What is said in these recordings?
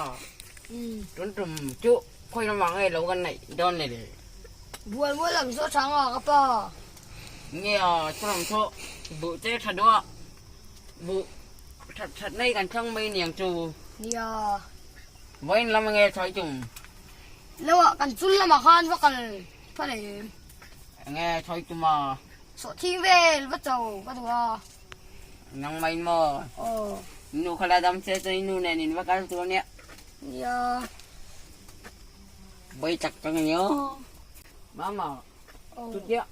Mama, tun tum chu khawi lamah nge lo kan neih dawn le le? Bual mual lam chu a tha nga ka pa. Nge a, chulam chu buh te tha duh a, buh that that nei kan thlang mai niang chu. Nia. Vawiin lam nge sawi tum? Lo ah kan chul lamah khan va kal phal em? Nge sawi tum a? Sawhthing vel va cho ka duh a. Nang mai maw? Aw. Nu kha la dam che chuan i nu nen in va kal tur ania. Nia. Bawi tak tak ani aw. Mama, chutia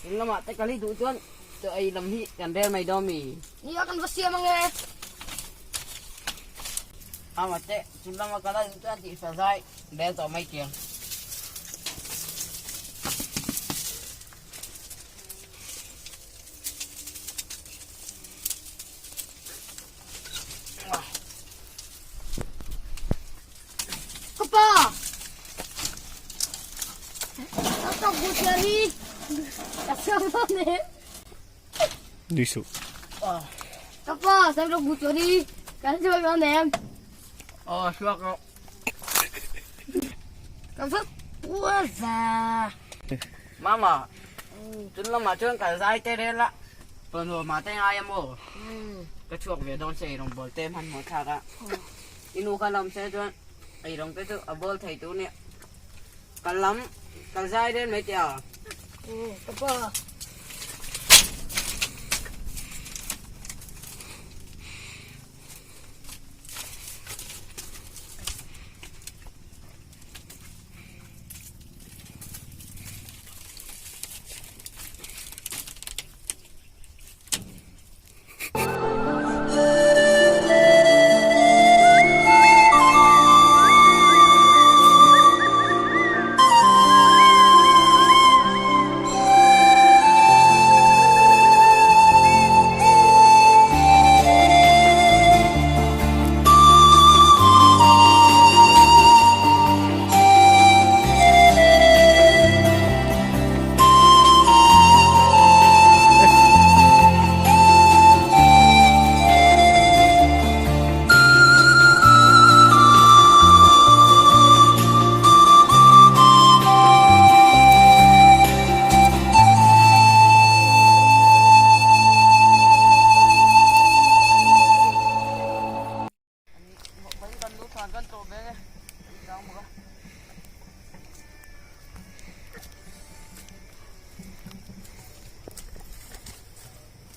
in lamah te kal hi duh chuan chaw ei lam hi kan rel mai dawn mi? Nia kan va siam ange. Mama te chu lama kal a duh chuan tih sa zai rel tawh mai tiang. Ka pa! Ka ka butia hi ka siam dawn e. Nui suh. Ka pa, sam rawk butia hi kan siam dawn em. Aw, suak rawh. Ka va pua va. Mama, chun lamah chuan kal zai te rel a, tawnhaw mah te ngai a maw? Ka chhuak ve dawn se eirawngbawl te hmanhmawh thlak a. I nu kha lam se chuan eirawng te chu a bawl thei tur nia. Kal lam, kal zai rel mai teh a. Ka pa.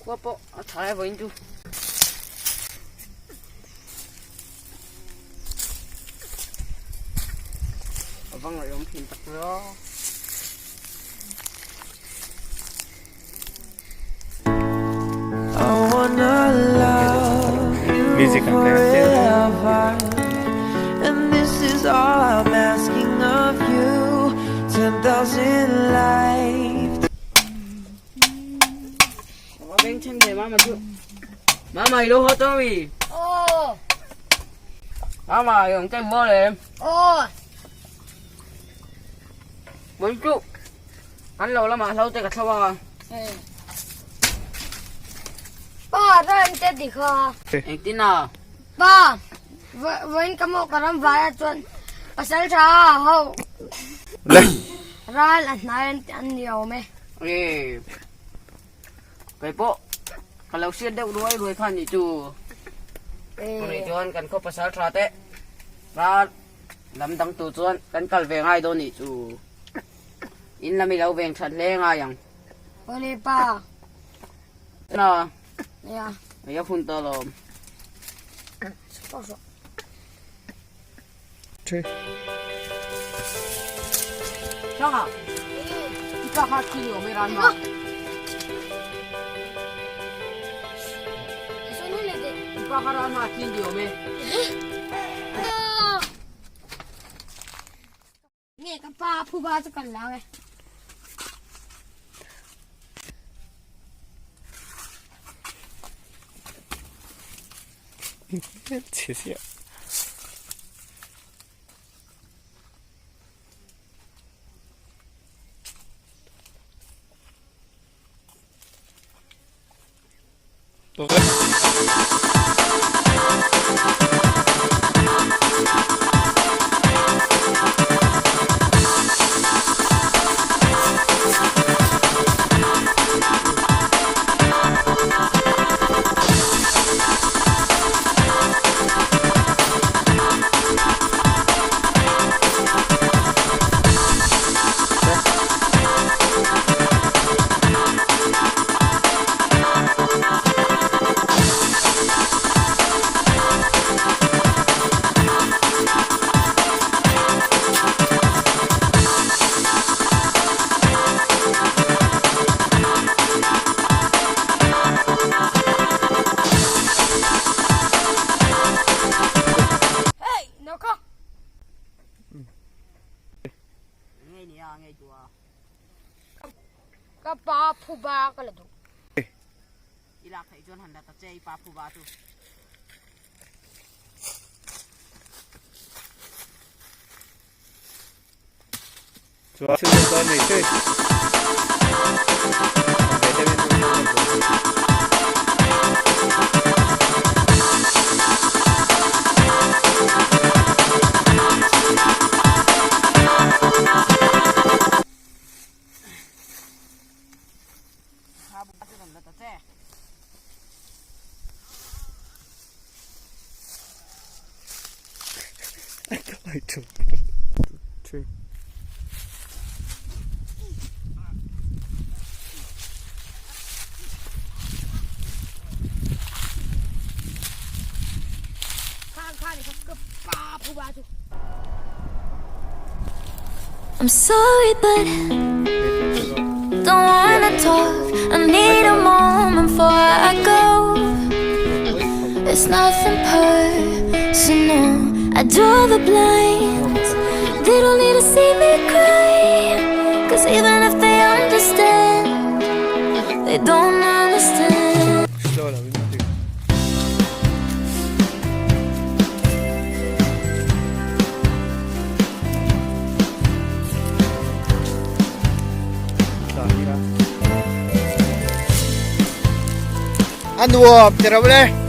Khua pawh a tha e vawiin chu. A va ngaihawm thin tak ria. Music ang kaya And this is all I'm asking of you 10,000 lives Beng chheng ve mama chu. Mama i lo haw tawh mi? Aw. Mama i awm tlem maw le? Aw. Vawiin chu An lo lamah hlo te ka thlo a. Pa ram te ti kha. Engtin a? Pa vawiin ka maw ka ram vai a chuan pasal tha ho ral a hnai an ni awm e. E kei pawh ka lo hriat deuh ruai ruai kha nih chu. Tunah chuan kan khaw pasal tha te ral lam dang tur chuan kan kal ve ngai dawn nih chu. In lam i lo veng that hle ngai ang. Awle pa. Na. Ya. Ya hun ta lawm. Che. Changa. I pa kha thi ni awm e ran ma. I pa kha ran ma thi ni awm e. Nge ka pa phuba chu kan lang e. Chhe sia. Ka pa phuba ka la duh. I lak theih chuan han la ta che i pa phuba chu. I'm sorry but don't wanna talk I need a moment before I go It's nothing personal I draw the blinds They don't need to see me cry Cause even if they understand They don't understand A nuam ti ro le.